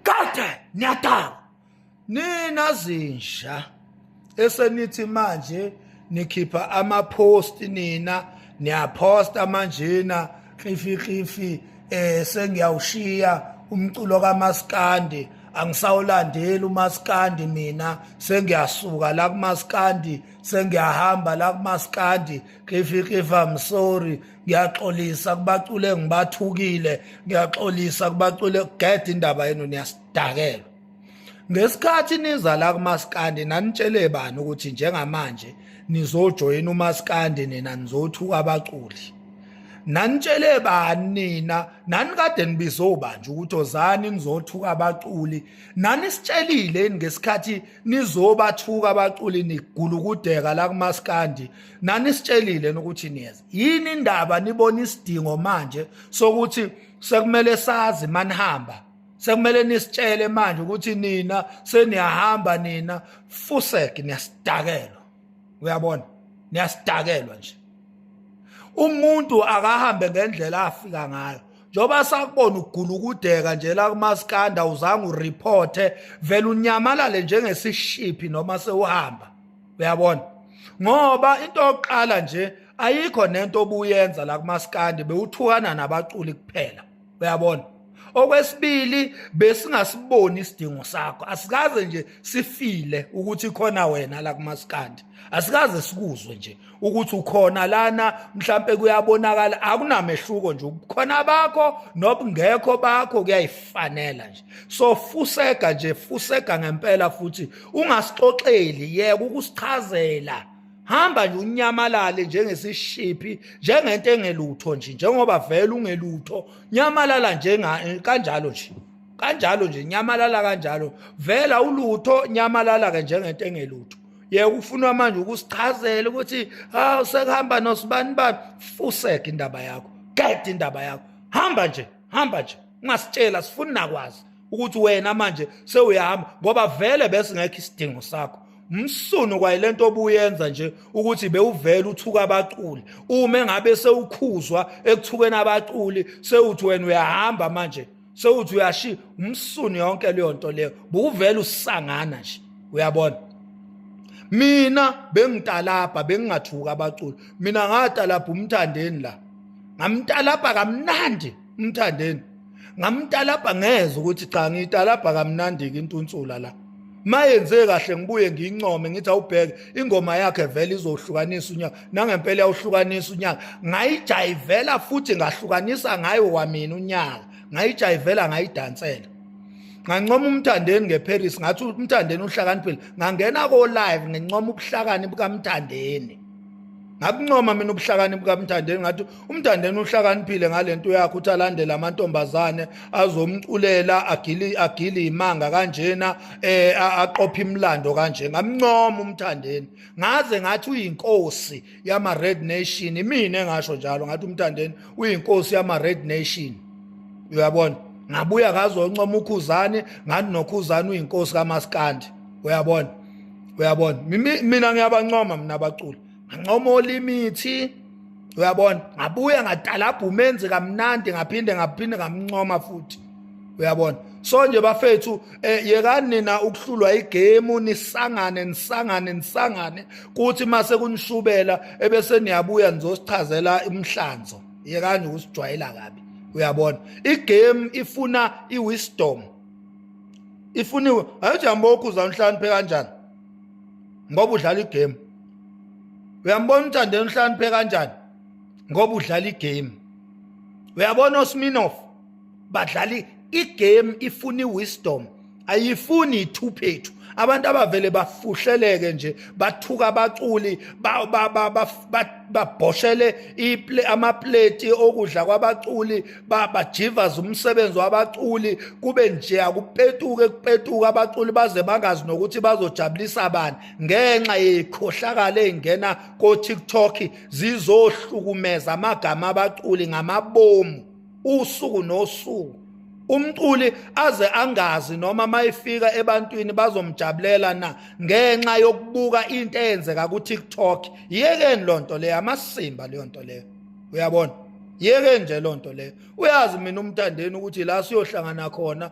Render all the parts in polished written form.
Kade niyadakwa nina zinja esenithi manje nikhipha ama-post, nina niyaphosta manjena klifi klifi, sengiyawushiya umculo kaMaskandi, angisawulandeli uMaskandi mina, sengiyasuka la kuMaskandi, sengiyahamba la kuMaskandi, klifi klifi, I'm sorry, ngiyaxolisa kubacule ngibathukile, ngiyaxolisa kubacule. Get indaba yenu, niyasidakelwa. Ngesikhathi niza la kuMaskandi nanitshele bani ukuthi njengamanje nizojoyina uMaskandi, nina nizothuka abaculi? Nanitshele bani nina? Nani kade nibizobanje ukuthi ozani nizothuka abaculi? Nani sitshelile ngesikhathi nizobathuka abaculi nigulukudeka la kuMaskandi? Nani sitshelile ukuthi niyeza? Yini indaba nibona isidingo manje sokuthi sekumele sazi manihamba, sekumele nisitshele manje ukuthi nina seniyahamba? Nina fusek, niyasidakelwa, uyabona, niyasidakelwa nje. Umuntu akahambe ngendlela afika ngayo. Njengoba sakubona ugulukudeka nje la kuMaskanda, uzange ureporte, vele unyamalale njengesishiphi noma sewuhamba, uyabona, ngoba into yokuqala nje ayikho nento obuyenza la kuMaskandi, bewuthukana nabaculi kuphela, uyabona. Okwesibili, besingasiboni isidingo sakho, asikaze nje sifile ukuthi khona wena la kuMaskandi, asikaze sikuzwe nje ukuthi ukhona lana. Mhlambe kuyabonakala akunamehluko nje, ubukhona bakho nobungekho bakho kuyayifanela nje. So fusega nje, fusega ngempela futhi ungasixoxeli, yeka ukusichazela. Hamba nje unyamalale njengesishiphi, njengento engelutho nje, njengoba vele ungelutho. Nyamalala njenga kanjalo nje, kanjalo nje, nyamalala kanjalo, vela ulutho, nyamalala ke njengento engelutho. Yeke ufunwa manje ukusichazela ukuthi hawu, sekuhamba nosibani bani. Fuseke indaba yakho, get indaba yakho, hamba nje, hamba nje, ungasitshela, sifuni nakwazi ukuthi wena manje sewuyahamba, ngoba vele besingekho isidingo sakho. Msunu kwayilento obuyenza nje ukuthi bewuvela uthuka abaculi, uma engabe sewukhuzwa ekuthukeni abaculi sewuthi wena uyahamba manje, sewuthi uyashiya umsunu. Yonke leyo nto leyo bukuvela usangana nje, uyabona. Mina bengitalabha, bengingathuka abaculi. Mina ngatalabha uMthandeni la, ngamtalabha kamnandi uMthandeni, ngamtalabha, ngeze ukuthi cha, ngiyitalabha kamnandi-ke intunsula la. Mayenze kahle ngibuye ngiyincome, ngithi awubheke ingoma yakhe vele izohlukanisa unyaka, nangempela yawuhlukanisa unyaka. Ngayijayivela futhi ngahlukanisa ngayo kwamina unyaka, ngayijayivela, ngayidansela, ngancoma uMthandeni ngeParis, ngathi uMthandeni uhlakaniphile. Ngangena ko live ngincoma ubuhlakani bukaMthandeni, ngakuncoma mina ubuhlakani bukaMthandeni, ngathi uMthandeni uhlakaniphile ngalento yakhe uthi alandele amantombazane azomculela, agili agili imanga kanjena, aqopha imilando kanje. Ngamncoma uMthandeni, ngaze ngathi uyinkosi yama Red Nation. Mina engasho njalo, ngathi uMthandeni uyinkosi yama Red Nation, uyabona. Ngabuya ngazoncoma uKhuzani, ngathi noKhuzani uyinkosi kaMaskandi, uyabona, uyabona. Mina ngiyabancoma mina abaculi, ngancoma olimithi, uyabona. Ngabuya ngatalabha uMenzi kamnandi, ngaphinde ngamncoma futhi, uyabona. So nje bafethu, yekani nina ukuhlulwa igame, nisangane, nisangane, nisangane, kuthi mase kunishubela ebese niyabuya nizosichazela imhlanzo. Yekani ukusijwayela kabi, uyabona. Igame ifuna iwisdom, ifuniwe. Ayithi yambokho uzanhloniphe kanjani ngoba udlala igame? Uyambona uMthandeni uhlakaniphe kanjani ngoba udlala igame? Uyabona oSminoff badlala igame, ifuna iwisdom, ayifuni ithuphethu. Abantu abavele bafuhleleke nje bathuka abaculi, babhoshele amapleti okudla kwabaculi, bajivaza umsebenzi wabaculi, kube nje akupetuke kupetuke, abaculi baze bangazi nokuthi bazojabulisa bani ngenxa yekhohlakala ey'ngena ko-TikTok zizohlukumeza amagama abaculi ngamabomu usuku nosuku. Umculi aze angazi noma mayifika ebantwini bazomjabulela na ngenxa yokubuka into eyenzeka ku-TikTok. Yekeni lonto leyo, amasimba leyo nto leyo, uyabona. Yeke nje lonto leyo. Uyazi mina umthandeni ukuthi la siyohlangana khona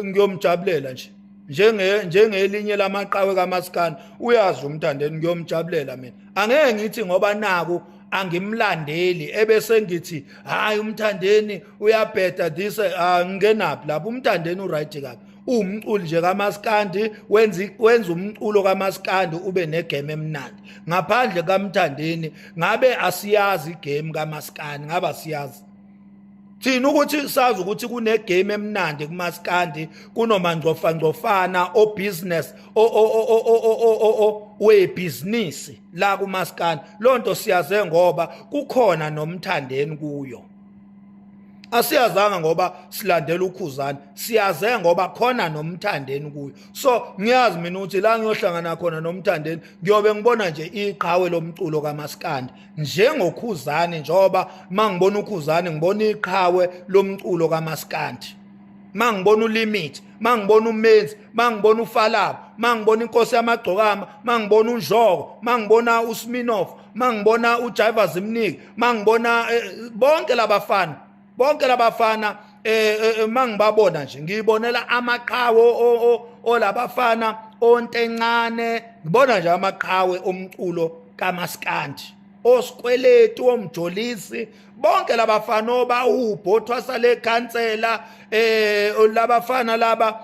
ngiyomjabulela nje. Njenge njengelinye lamaqhawe kaMaskandi uyazi umthandeni ngiyomjabulela mina. Angeke ngithi ngoba naku angimlandeli ebese ngithi hayi umthandeni uyabheda this angingenaphi lapho umthandeni uright kabi. Uwumculi nje kaMaskandi wenza umculo kaMaskandi ube negame emnandi. Ngaphandle kaMthandeni ngabe asiyazi igame kaMaskandi ngabe asiyazi. Thina ukuthi sazi ukuthi kune game emnandi kumaskandi kunomangcofangcofana o business o o o o o o webhizinisi la kumaskandi lonto siyaze ngoba kukhona nomthandeni kuyo. Asiyazanga ngoba silandela ukhuzane siyaze ngoba khona nomthandeni kuyo. So ngiyazi mina ukuthi la ngiyohlangana khona nomthandeni ngiyobe ngibona nje iqhawe lomculo kaMaskandi njengokhuzane njengoba mangibona ukhuzane ngibona iqhawe lomculo kaMaskandi. Mangibona uLimit, mangibona uMenzi, mangibona uFalabo, mangibona inkosi yamagcokama, mangibona uNjoko, mangibona uSminoff, mangibona uJiva Zimniki, mangibona bonke labafana, bonke labafana mangibabona nje ngiyibonela amaqhawe olabafana ontencane, ngibona nje amaqhawe omculo kaMaskandi, osikweletu omjolisi bonke labafana obahubho othwasa lekhansela labafana laba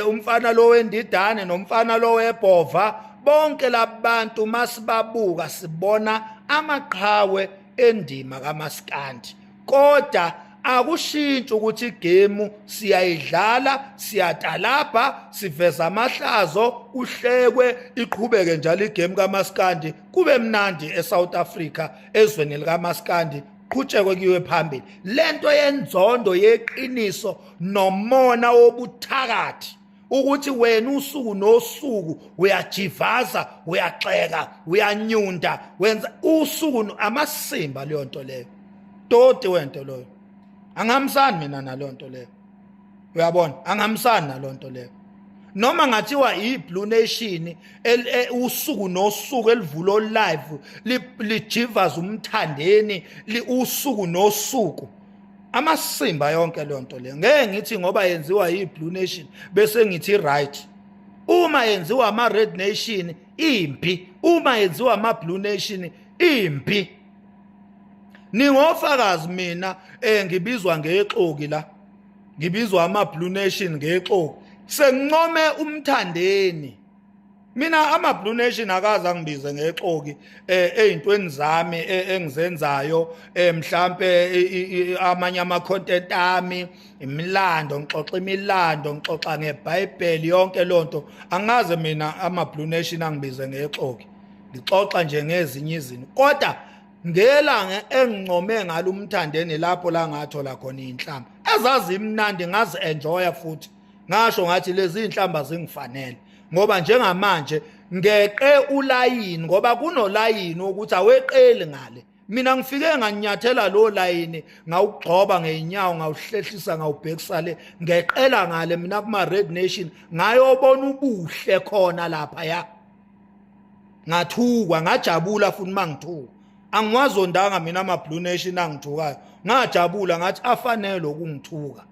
umfana lo wendidane nomfana lo webhova bonke labantu masibabuka sibona amaqhawe endima kaMaskandi. Kodwa akushintshi ukuthi igame siyayidlala siyatalabha siveza amahlazo kuhlekwe iqhubeke njalo igame kaMaskandi kube mnandi eSouth Africa ezweni likaMaskandi qhutshekwe kuyiwe phambili. Lento yenzondo yeqiniso nomona wobuthakathi ukuthi wena usuku nosuku uyajivaza uyaxeka uyanyunda wenza usuku amasimba leyo nto leyo toti wento loyo angamsani mina nalonto leyo. Uyabona angamsani nalonto leyo. Noma ngathiwa iBlue Nation usuku nosuku elivulo live lijivaza umthandeni usuku nosuku amasimba yonke leyo nto leyo. Ngeke ngithi ngoba yenziwa yiBlue Nation bese ngithi right. Uma yenziwa ama Red Nation impi, uma yenziwa ama Blue Nation impi. Ningofakazi mina ngibizwa ngexoki la. Ngibizwa ama Blue Nation ngexoki. Sengincome umthandeni. Mina ama Blue Nation akaze angibize ngexoki ezintweni zami engizenzayo mhlambe amanye ama content ami imilando ngixoxa imilando ngixoxa ngeBhayibheli yonke lonto angaze mina ama Blue Nation angibize ngexoki. Ngixoxa nje ngezinye izinto kodwa ngelanga engincome ngalo umthandeni lapho la ngathola khona inhlamba ezazimnandi ngazi enjoya futhi ngasho ngathi lezi inhlamba zingifanele ngoba njengamanje ngeqe ulayini ngoba kunolayini ukuthi aweqeli ngale. Mina ngifike nganyathela lo layini ngawugxoba ngeenyawo ngawuhlehlisa ngawubhekisa le ngeqela ngale mina kuma Red Nation ngayobona ubuhle khona lapha ya. Ngathukwa ngajabula futhi mangithuka angiwazondanga mina ama Blue Nation angithukayo ngajabula ngathi afanele ukungithuka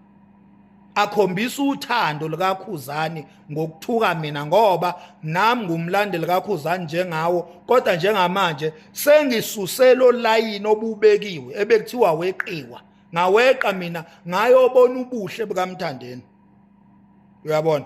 akhombisa uthando likaKhuzani ngokuthuka mina ngoba nami ngumlandeli kaKhuzani njengawo kodwa njengamanje sengisuse lo layini obubekiwe ebekuthiwa weqiwa ngaweqa mina ngayobona ubuhle bukaMthandeni. Uyabona?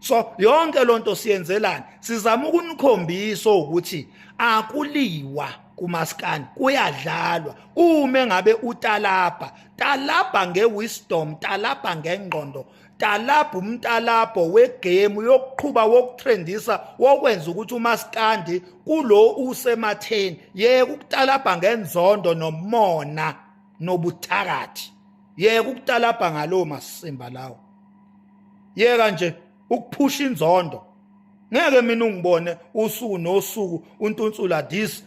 So yonke lonto siyenzelani? Sizama ukunikhombisa ukuthi akuliwa kumaskandi kuyadlalwa. Uma ngabe utalabha, talabha ngewisdom, talabha ngengqondo, talabha umtalabho wegame yokuqhuba wokutrendisa wokwenza ukuthi umaskandi kulo usematheni. Yeka ukutalabha ngenzondo nomona nobuthakathi. Yeka ukutalabha ngalowo masimba lawo. Yeka nje ukuphusha inzondo. Ngeke mina ungibone usuku nosuku untunsula this